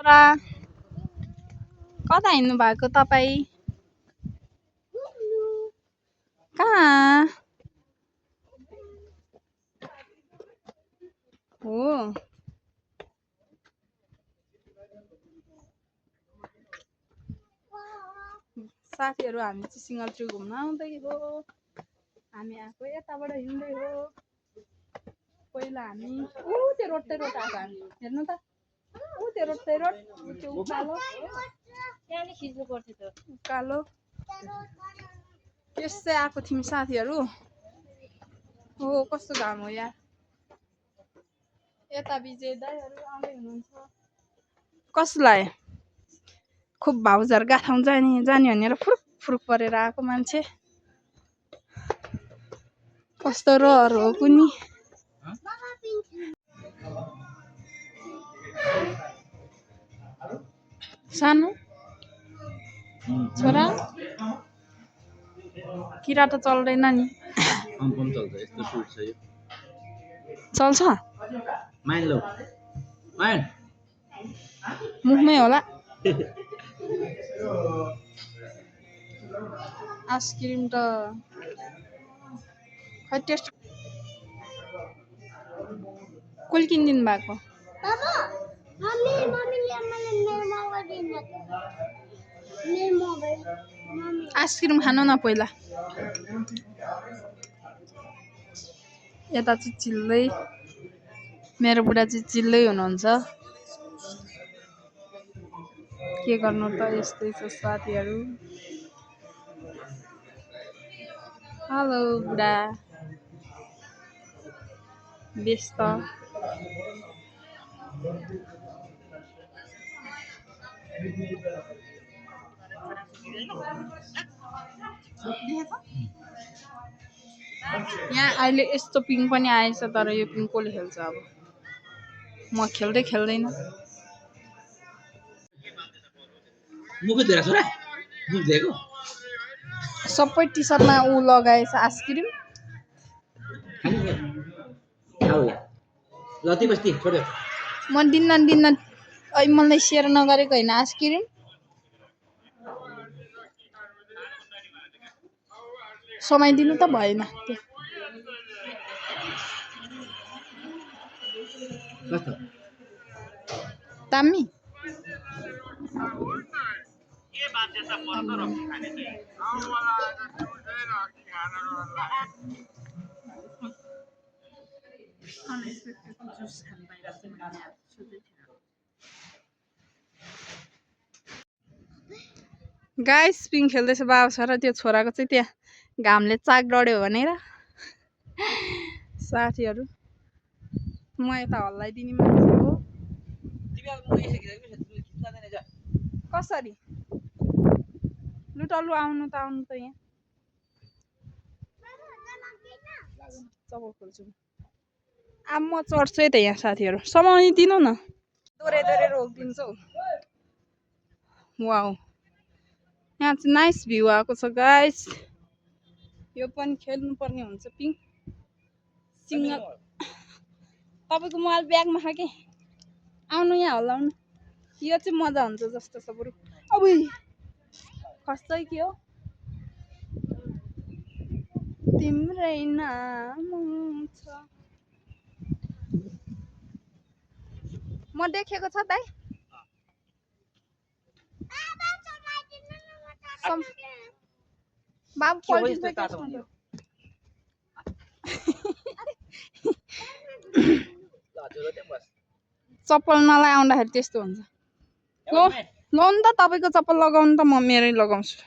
छोरा कता हिँड्नु भएको तपाईँ? कहाँ हो? साथीहरू हामी चाहिँ सिंहलट्री घुम्न आउँदै हो। हामी आएको यताबाट हिँड्दै हो। पहिला हामी त्यो रोड आएको हामी हेर्नु त त्यो रोड त्यो उकालो त्यहाँले खिच्नु पर्थ्यो त उकालो त्यसै आएको थियौँ साथीहरू। हो कस्तो घाम हो यार। यता विजय दाइहरू आउँदै हुनुहुन्छ। कसलाई खुब भाउजर गाठाउँ जाने भनेर फुरुक फुरुक परेर आएको मान्छे कस्तो रहर हो कुनी। सानो छोरा किरा त चल्दैन नि। चल्छ मुखमै होला। आइसक्रिम त खै टेस्ट कुल किनिदिनु भएको आइसक्रिम खानु न पहिला। यता चाहिँ चिल्लै मेरो बुढा चाहिँ चिल्लै हुनुहुन्छ। के गर्नु त यस्तै छ साथीहरू। हेलो बुढा व्यस्त। यहाँ अहिले यस्तो पिङ पनि आएछ तर यो पिङ कसले खेल्छ अब म खेल्दैन। सबै टी सर्टमा ऊ लगाएछ आइसक्रिम। म दिन्न मलाई सेयर नगरेको होइन आइसक्रिम। समाइदिनु त भएन तामी गाइस पिङ खेल्दैछ बाबा छोरा। त्यो छोराको चाहिँ त्यहाँ घामले चाक डढ्यो भनेर साथीहरू म यता हल्लाइदिने मान्छे हो। कसरी लुटलु आउनु त यहाँ चप्पल खोल्छु अब म चढ्छु है त यहाँ साथीहरू। समाइदिनु न दोरे रोकिदिन्छौ। वाउ यहाँ चाहिँ नाइस भ्यू आएको छ गाइस। यो पनि खेल्नु पर्ने हुन्छ पिङ सिंगल। तपाईँको मोबाइल ब्यागमा छ कि आउनु यहाँ हल्लाउनु। यो चाहिँ मजा हुन्छ जस्तो छ बरु। अब खस्छ कि हो तिम्रै नाम छ। म देखेको छ दाइ। बाबु पल्टिन्छ चप्पल नलाइ आउँदाखेरि त्यस्तो हुन्छ। ल नि त तपाईँको चप्पल लगाउनु त म मेरै लगाउँछु।